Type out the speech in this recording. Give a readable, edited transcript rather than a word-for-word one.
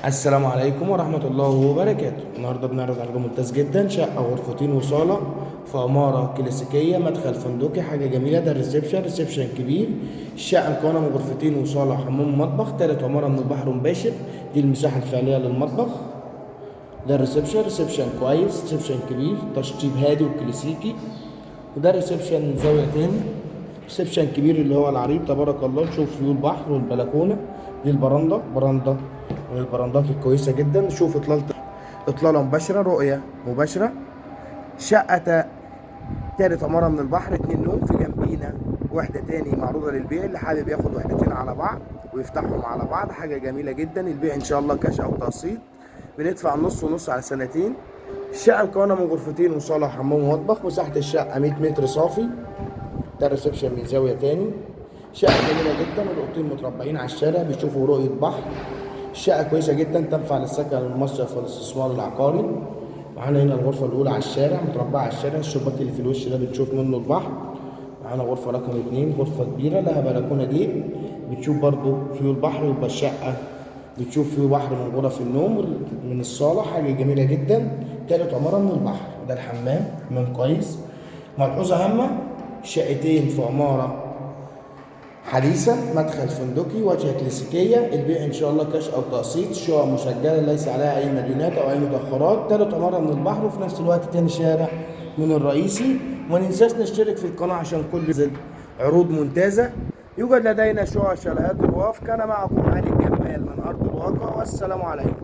السلام عليكم ورحمة الله وبركاته. النهاردة بنعرض عرض ممتاز جدا، شقة غرفتين وصالة في عمارة كلاسيكية، مدخل فندقي، حاجة جميلة. ده ال reception، reception كبير. الشقة مكونة من غرفتين وصالة وحمام ومطبخ، تالت عمارة من البحر مباشر. دي المساحة الفعلية للمطبخ. ده ال reception، reception كويس، reception كبير، تشطيب هادي وكلاسيكي. وده ال reception من زاوية تاني، reception كبير اللي هو العريض تبارك الله. نشوف view البحر والبلكونة. دي البرندة، برندة من البرندات الكويسة جدا. نشوف إطلالة، إطلالة مباشرة، رؤية مباشرة. شقة تالت عمارة من البحر، 2 نوم، في جنبينا وحدة تاني معروضة للبيع. اللي حابب ياخد وحدتين على بعض ويفتحهم على بعض، حاجة جميلة جدا. البيع إن شاء الله كاش أو تقسيط، بندفع نص ونص على سنتين. الشقة مكونة من غرفتين وصالة وحمام ومطبخ. مساحة الشقة 100 متر صافي. ده ال reception من زاوية تاني. شقة جميلة جدا، الأوضتين متربعين على الشارع، بيشوفوا رؤية بحر. الشقة كويسة جدا، تنفع للسكن المصيف والاستثمار العقاري. معانا هنا الغرفة الأولى على الشارع، متربعة على الشارع، الشباك اللي في الوش ده بنشوف منه البحر. معانا غرفة رقم 2، غرفة كبيرة لها بلكونة دي، بتشوف برضو view البحر. يبقى الشقة بتشوف view بحر من غرف النوم من الصالة، حاجة جميلة جدا. تالت عمارة من البحر. ده الحمام، حمام كويس. ملحوظة هامة، شقتين في عمارة حديثة، مدخل فندقي، واجهة كلاسيكية. البيع إن شاء الله كاش أو تقسيط. شقق مسجلة ليس عليها أي مديونات أو أي متأخرات. تالت عمارة من البحر، وفي نفس الوقت تاني شارع من الرئيسي. وما ننساش نشترك في القناة عشان كل عروض ممتازة. يوجد لدينا شقق شاليهات الواف. كان معكم علي الجمال من أرض الواقع، والسلام عليكم.